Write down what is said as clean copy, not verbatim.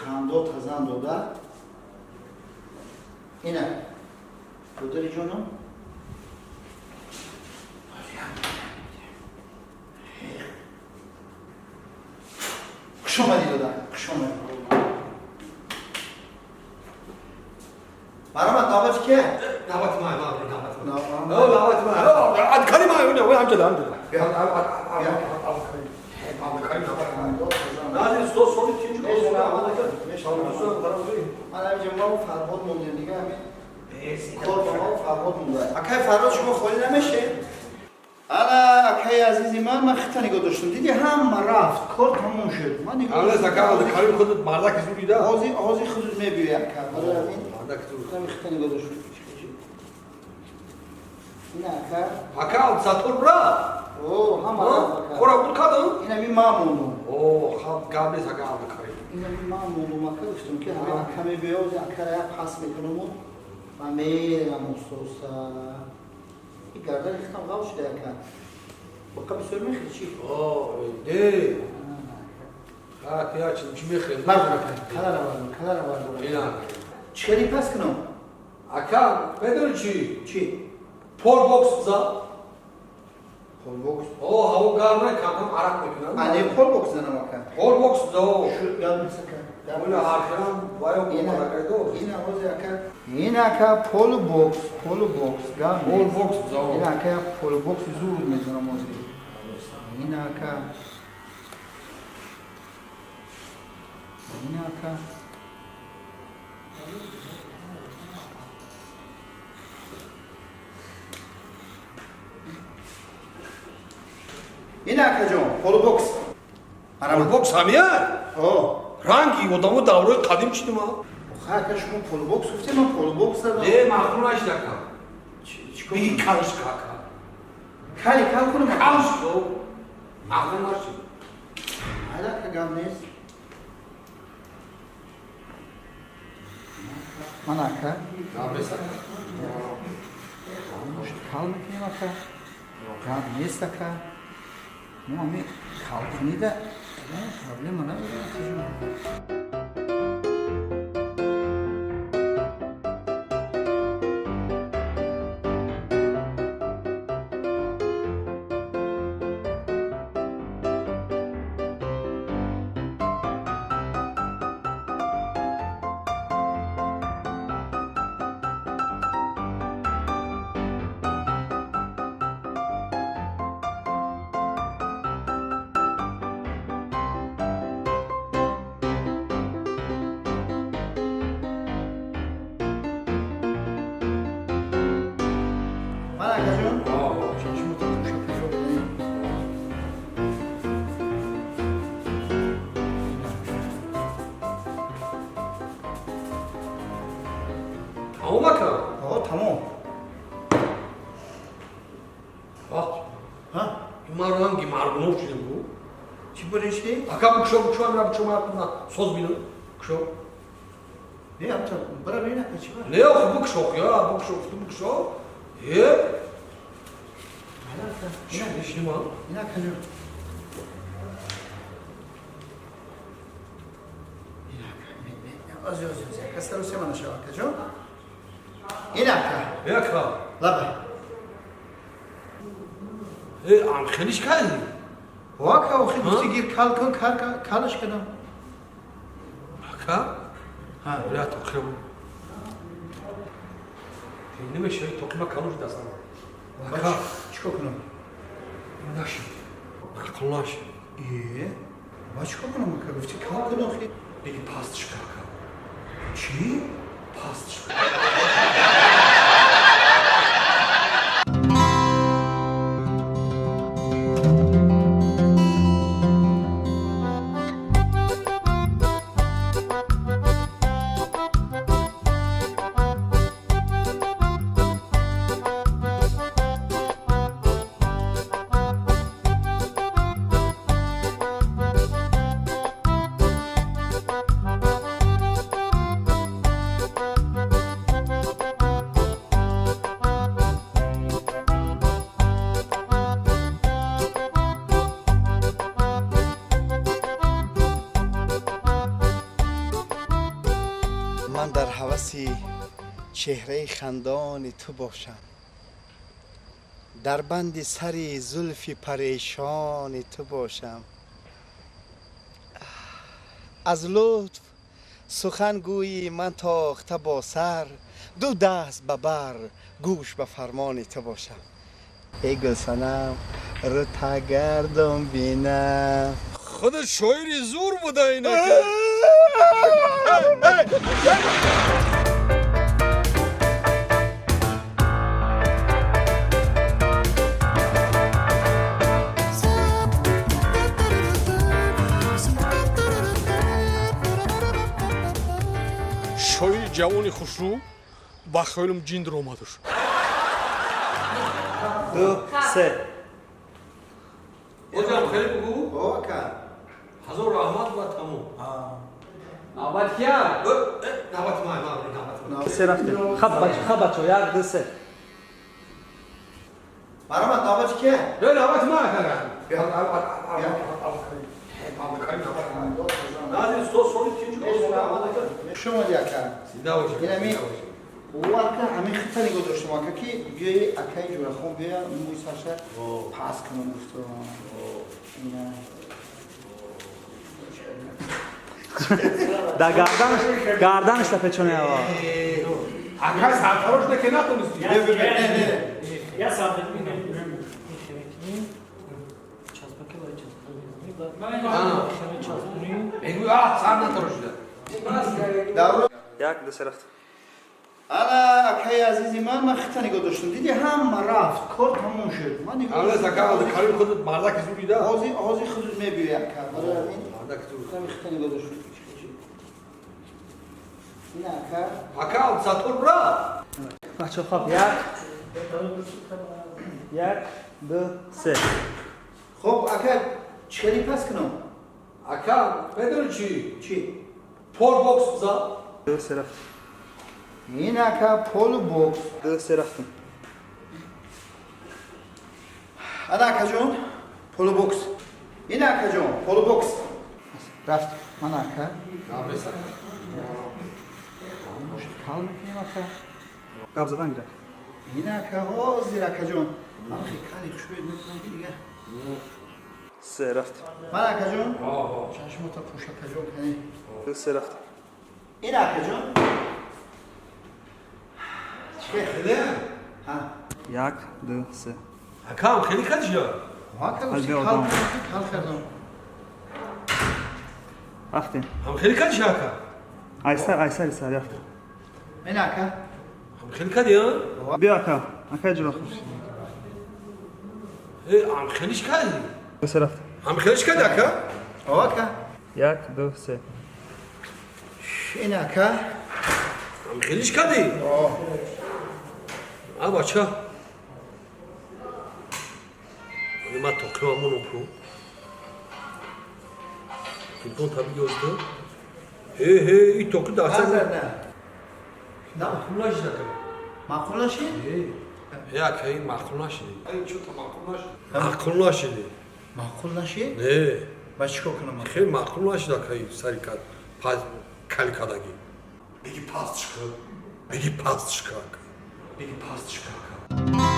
Хандо тазан дода. Ина додари ҷонам. Хуш омадӣ, дода, хуш омадӣ. Марҳамат, навбати ке? Навбати ман, навбати ман. Навбати ман. Адкари ман, ҳамҷада, ҳамҷада. Ман ҳаминҷа мо Фарҳод мондем, дига ҳамин кор ба мо Фарҳод монда. Акай Фарҳод, шумо холӣ намешед? Ана, акаи азизи ман, ман хита нигоҳ доштам, диди, ҳама рафт, кор тамом шуд, ман нигоҳ ҳозир худут мебиёй, ака. Барои ҳамин хита нигоҳ доштам. Ина, ака. Ака, затор рафт. О, ҳама рафт, ака. Кора буд кадам? Ина ми ман мондум. О, хаб, гап нест, ака Абдукарим. Ина ми ман мондум, ака. Гуфтам, ки ҳамин ака мебиёй, ҳозир акара як пас мекунаму ва мерам уста уста. И гардани хитам ғав шуда, ака. Боқа бисёр мехӯри чӣ? О, не. Ха, тия чи чи мехӯрем? Бардор, ака, калара бардор, калара бардор. Ина. Чӣ кардӣ, пас кунам? Ака, медони чӣ? Чӣ? Полбокс за. Полбокс? О, ҳаво гарм, камкам арақ мекунам. А, не, полбокс занам, ака. Полбокс за. Шуд, гап нест, ака. Ола ҳархелам ваё акайдо. Ина ҳозир, ака. Ина, ака, полубокс, полубокс, гап нест. Полбокс за. Ина, ака, полубокси зуд мезанам ҳозир. Ина, ака. Ина, ака. Ина, акаҷон, полубокс. Полубокс ҳамия? О. Ранги одамо даврои қадим чӣ дима? Ха, ака, шумо полубокс гуфтем, ман полубокс задам. Не, маъқул нашид, ака. Чикор? Биги калш ка, ака. Кали кал кунам, ака? Калш ко. Маъқул нашид. Ҳайда, ака, гап нест. Ман, ака. Гап нест, ака. Кал мекунем, ака. Гап нест, ака. Мо ҳами калкунида проблема надорем, акаҷон. Ман, акаҷон, чашмота пӯша, пӯша кунем. Тамом, ака? О, тамом. Ҳа? Ман ранги Маргунов шудем бу. Чӣ буришти? Ака, букшо, букшо, амра букшо, ман соз бинам. Букшо. Не, амта бара бин, ака, чӣ бар? Не, охи букшо, я, букшо, ту букшо. Е? Ина, Ши ман? ина, акаҷон. Ина, ака, ози, ози, ози, ака, сару сема нашава, акаҷон. Ина, ака. Е, ака. Лабай. Е, ам хелиш кардӣ? О, ака, охи гуфти, гир кал кун, калаш кардам. Ака? Ҳа. Я тоқи. Намешавӣ, тоқима калон шудастам. Ака, Чикор кунам? Нашид. Маъқул нашид. Е, ба чикор кунам, ака? Гуфти, кал кун, охи. Беги пастшка, ака. Чӣ? Пастшка. Ҳаваси чеҳраи хандони ту бошам, дар банди сари зулфи парешони ту бошам. Аз лутф сухан гӯйӣ ман тохта бо сар, ду даст ба бар, гӯш ба фармони ту бошам. Эй гулсанам, рӯта гардон бинам. Худат шоири зур буда ина. Шоири ҷавони хушрӯ ба хаёлам ҷин даромадуш. Ду, се. Оҷам хеле бугӯ. Ака. Ҳазор раҳмат ва тамом. Навбат кия? Навбати ман, навбати ман. Се рафтем. Хаб бачо, хаб бачо, як, ду, се. Марҳамат, навбати кия? Не, навбати ман ака. Хуш омадӣ, ака. Инами ӯ, ака, ҳамин хита нигоҳ доштам, ака, ки биёи акаи Ҷӯрахон бия, мӯи сарша пас кунам гуфтам. Ина. Да гарданаш, гарданаш та печоне ава. Ака, сартарош неке натонисти. Не, не, не. Я сам часпаки барои часпаки часпуни. Мегӯй, а сар натарошида. Давро. Як, ду, се рафтем. Ана, акаи азизи ман, ман хита нигоҳ доштам. Диди, ҳама рафт, кор тамом шуд. Ман нигоҳ Алла доштам. зака, Карим худат мардаки зурида. Ҳозир, ҳозир худат мебиёи, ака. Барои ҳамин Мардаки зур. ҳамин хита нигоҳ доштам. Ина, ака. Ака, затор бра. Бачо, хаб, як. Як, ду, се. Хоб, ака, чӣ хеле пас кунам? Ака, медони чӣ? Чӣ? Пол бокс биза. Ду, се рафтем. Ин, ака, полу бокс. Ду, се рафтем. Ана, акаҷон, полу бокс. Ин, акаҷон, полу бокс. Рафт. Ман, ака. Кал мекунем, ака. Гап задан гирак. Ин, ака, ҳозир, акаҷон. Ман хеле кали хушбӯй мекунам ки дигар. Се рафтем. Ман, акаҷон, чашмота пӯш, акаҷон, кани. Ду, се рафтем. Ин, акаҷон. Чӣ? Хеле? Ҳа. Як, ду, се. Акам хеле кадиша. Ака, Аз гуфти биё кал одам. кал кардам. Рафтем. Ҳам хеле кадиша, ака. Айсар, айсар, сар рафтем. Ман, ака. Ҳам хеле кади, а? Биё, ака. Акаи Ҷӯрахон. Э, ҳам хелиш кади. Ду, се рафтем. Ҳам хелиш кади, ака? О, ака. Як, ду, се. Ин, ака. Ҳам хелиш кади? А бача. Ани ман тоқимам монам ку. Телефон таби ёзда. Ҳе, ҳе, и тоқи даста. Назар на. Маъқул нашид, ака. Маъқул нашид? Э, ака, ин маъқул нашид. Ин чӯта маъқул нашид. Маъқул нашид. Маъқул нашид? Не. Ба чӣ кор кунам? Хеле маъқул нашид, ака, ин сари кад. Пас кали кадаги. Беги пас чиқа. Беги пас чиқа, ака. Беги пас чиқа, ака.